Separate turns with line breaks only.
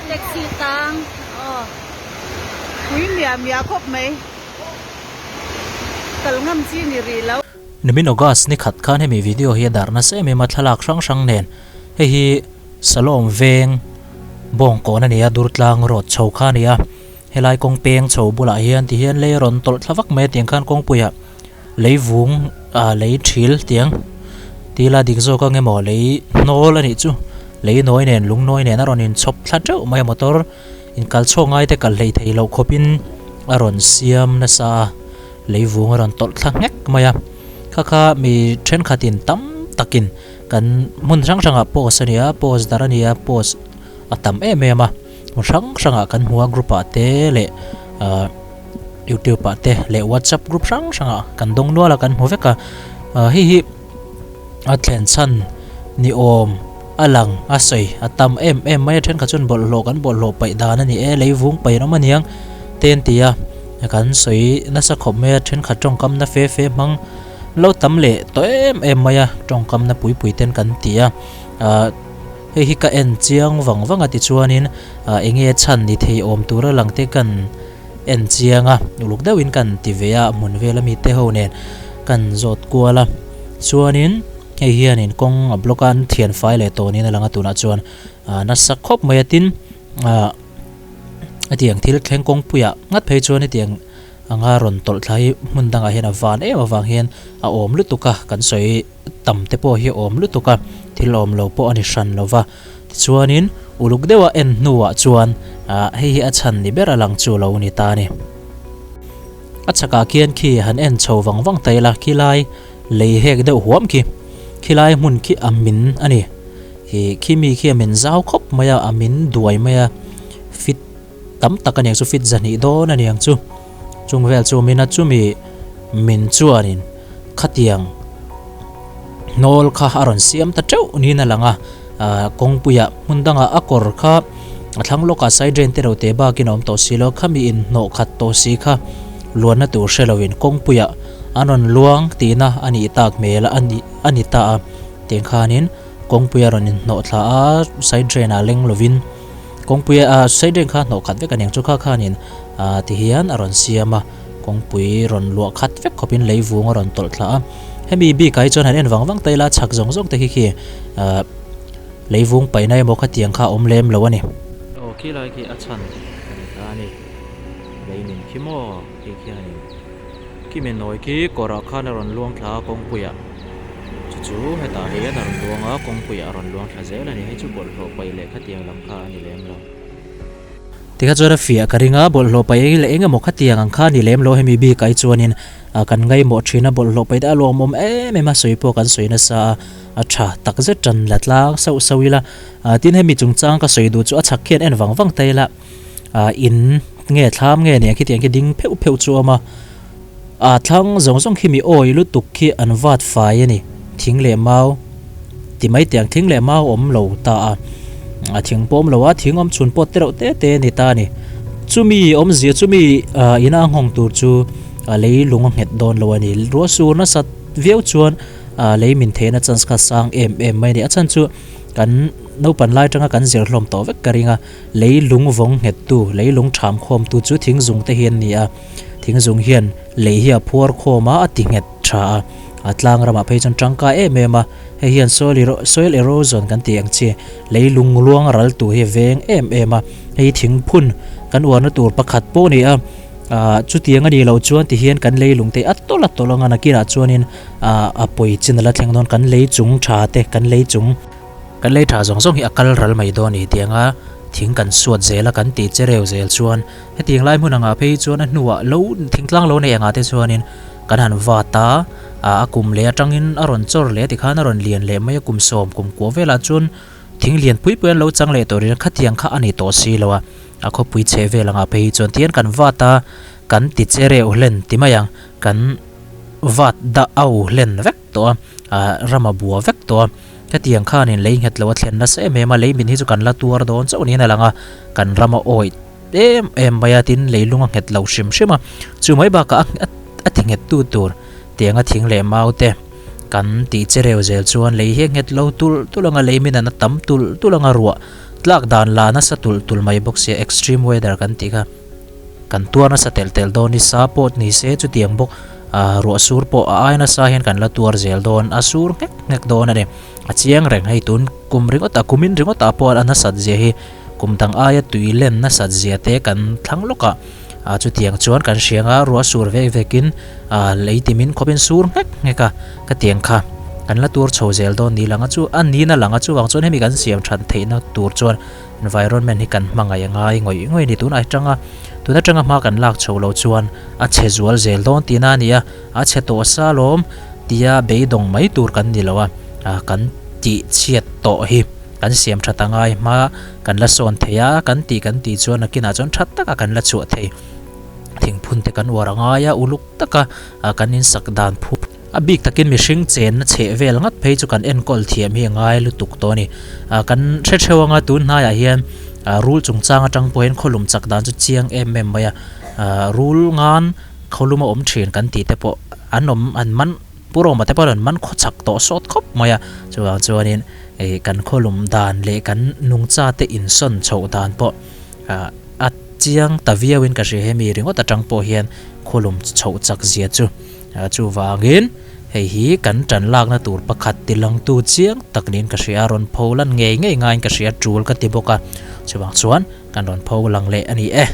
Taxi tang aw.
Pui miah miah khawp mai. Kal ngam chi ni rih lo.
Nimin August ni khat khan hemi video hi a darh nasa em em a thlalak hrang hrang nen hei hi Salawm veng bawngkawn a ni a Durtlang road chho kha a ni a helai kawng peng chho bulah hian ti hian lei a rawn tawlh thla vak mai a tiang khan kawngpuiah lei vung ah lei thil tiang tila dik zawk ang emaw lei hnawl a nih chu lei nawi nen lung nawi nen a rawn inchhawp thla teuh mai a motor inkal chhuak ngai te kal hlei thei loh khawpin a rawn siam nasa a lei vung a rawn tawlh thla nghek mai a kha kha mi thenkhatin tam takin kan hmun hrang hrangah post a ni a post dar a ni a post a tam em em a hmun hrang hrangah kan hmu a group ah te leh ah. youtube ah te leh whatsapp group hrang hrang ah kan dawng nual a kan hmu vek a ah hei hi a thlen chhan ni awm a lang a sawi a tam em em mai a thenkhat chuan bawlhhlawh kan bawlhhlawh paih dan a ni e lei vung paih an awm aniang te an ti a kan sawi nasa khawp mai a thenkhat tawngkam na fe fe hmang lo tam leh tawh em em mai a tawngkam na pui pui ten kan ti a ah hei hi ka en chiang vang vang a tichuanin ah eng nge chhan ni thei awm tura lang te kan. En chiang a, uluk deuhin kan ti ve a, hmun vela mite ho nen kan zawt kual a. Chuanin hei hianin kawng a block a, an thian fai leh tawh niin a lang a tunah chuan nasa khawp mai a tin ah hetiang thil thleng kawngpuiah ngat phei chuan hetiang anga rawn tawlh thla hi hmun dangah hian a van em avang hian a awm lutuk a, kan sawi tam te pawh hi a awm lutuk a, thil awm lo pawh a ni hran lo va. Tichuanin uluk deuha en hnuah chuan ah hei hi a chhan ni ber a lang chu lo ni ta a ni. A chhakah khian khi han en chho vang vang ta ila khilai lei hek deuh huam khi khilai hmun khi a min a ni. Ih khi mi khi a min zau khawp mai a, a min duai mai a fit tam tak a niang chu fit zahnih dawn a niang chu. Chung vel chu min a chumi min chuanin khatiang hnawl kha a rawn siam ta teuh niin a lang a, ah kawngpuiah hmun dangah a kawr kha a thlang lawkah side drain te reuh teh bakin a awm tawh si lo, khami inhnawh khat tawh si kha luanna tur hre loin kawngpuiah an rawn luang tihna a nih tak hmel a ni a ni ta a, tiang khanin kawngpui a rawn inhnawh thla a side drain ah leng lovin. Kawngpui a side drain kha hnawh khat vek a niang chu kha khanin ah ti hian a rawn siam a kawngpui rawn luah khat vek khawpin lei vung a rawn tawlh thla a hemi bik ah hi chuan han en vang vang ta ila chhak zawng zawng te khi khi ah lei vung paihna emaw khatiang kha a awm lem lo a ni. Aw khi lai khi a chhan a ni ta a ni lei min khi maw khi khianin khi mi nawi khi kawrah khan a rawn luang thla a kawngpuiah. Chu chu hetah hian a rawn luang a, kawngpuiah a rawn luang thla zel a ni. Hei chu bawlhhlawh paih leh khatiang lam kha a ni lem lo. Tikha chuan a fiah ka ring a, bawlhhlawh paih leh eng emaw khatiang ang kha a ni lem lo. Hemi bikah hi chuanin kan ngaihmawh thin a, bawlhhlawh paih te a lawmawm em em a, sawi pawh kan sawi nasa a, a tha takzet tan la tlang sauh sauh ila. Tin hemi chungchang ka sawi duh chu a chhak khian en vang vang ta ila, in nge thlam nge nia khitiang khi ding pheuh pheuh chu a awm a. A thlang zawng zawng khi mi awi lutuk khi an vat fai a ni. Thing leh mau ti mai teh ang thing leh mau awm lo ta a. A thing pawh awm lo a, thing awm chhun pawh te reuh te te a ni ta a ni. Chumi awmzia chumi ina a nghawng tur chu lei lung a nghet dawn lo a ni. Ruah sur nasat viau chuan lei min theihna chance kha sang em em mai a ni. A chhan chu kan naupan lai atanga kan zir hlawm tawh vek ka ring a, lei lung vawng nghettu, lei lung ṭham khawmtu chu thing zung te hi an ni a. Thingzung hian lei hi a phuar khawm a, a ti nghet tha a, a tlang ramah phei chuan tangkai em em a, hei hian soil soil erosion kan tih ang chi lei lung luang ral tur hi a veng em em a, hei thingphun kan uarna tur pakhat pawh a ni a, ah chutiang a nih loh chuan tihian kan lei lung te a tawlh a tawlh ang a, nakinah chuanin ah a pawi chin a la thleng dawn kan lei chung tha te kan lei chung. Kan lei tha zawng zawng hi a kal ral mai dawn a ni tiang a, thing kan suat zel a kan tih che reu zel chuan hetiang lai hmun angah phei chuan a hnuah lo thingtlang lo nei angah te chuanin kan han vat a, ah a kum leh atangin a rawn chawr leh tikhan a rawn lian leh mai a kum sawm kum kua velah chuan thing lian pui pui an lo chang leh tawh rin khatiang kha a ni tawh si lo a, a khawpui chheh vel angah phei chuan tihian kan vat a kan ti che reu hlen ti mai ang kan vat dah au hlen vek tawh a, ah ram a bua vek tawh a. Hetiang khanin lei nghet lo a thlen nasa em em a, lei min hi chu kan la tuar dawn chauh niin a lang a, kan ram a awih em em mai a, tin leilung a nghet lo hrim hrim a, chu mai bakah a a ti nghet tu tur tianga thing leh mau te kan tih che reu zel chuan lei hi a nghet lo tulh tulh ang a, lei min an a tam tulh tulh ang a, ruah. tlak dan la nasa tulh tulh mai bawk sia extreme weather kan tih kha kan tuar nasa telh telh dawn ni sa pawh ni se chutiang bawk ah ruah sur pawh a ai nasa hian kan la tuar zel dawn a sur nghek nghek dawn a ni a chiang reng hei tun kum ringawt ah kumin ringawt ah pawh a nasat zia hi kum dang aia tui len nasat zia te kan thlang lawk a ah chutiang chuan kan hria anga ruah sur vek vek in ah lei timin khawpin sur nghek nghek a ka tiang kha kan la tur chho zel dawn ni langa chu a nina langa chuvang chuan hemi kan siam that theihna tur chuan environment hi kan hmangaih a ngai ngawih ngawih a ni tunah atanga tun atanga hma kan lak chho loh chuan a chhe zual zel dawn tihna a ni a a chhe tawh sa lawm tia beidawng mai tur kan ni lo a ah kan tih chhiat tawh hi kan siam that a ngai hma kan la sawn thei a kan tih kan tih chuan nakinah chuan tha taka kan la chhuah thei thingphun te kan uar a ngai a uluk taka ah kan insak dan phu A bik takin mihring chenna chheh vel ngat phei chu kan enkawl thiam hi a ngai lutuk tawh a ni. Ah kan hre theuh anga tun hnaiah hian ah rul chungchang atang pawhin khawlum chak dan chu chiang em em mai a. Ah rul ngan khawlum a awm thin kan tih te pawh an awm an man Pu Roma te pawh an man khaw chak tawh sawt khawp mai a. Chuvang chuanin ih kan khawlum dan leh kan nungcha te insawn chhoh dan pawh ah a chiang ta viauin ka hria hemi ringawt atang pawh hian khawlum chhoh chak zia chu. Chuvangin hei hi kan tan lakna tur pakhat tilangtu chiang tak niin ka hria a, rawn pho lan ngei ngei ngaiin ka hria tul ka ti bawk a, chuvang chuan kan rawn pho lang leh a ni e.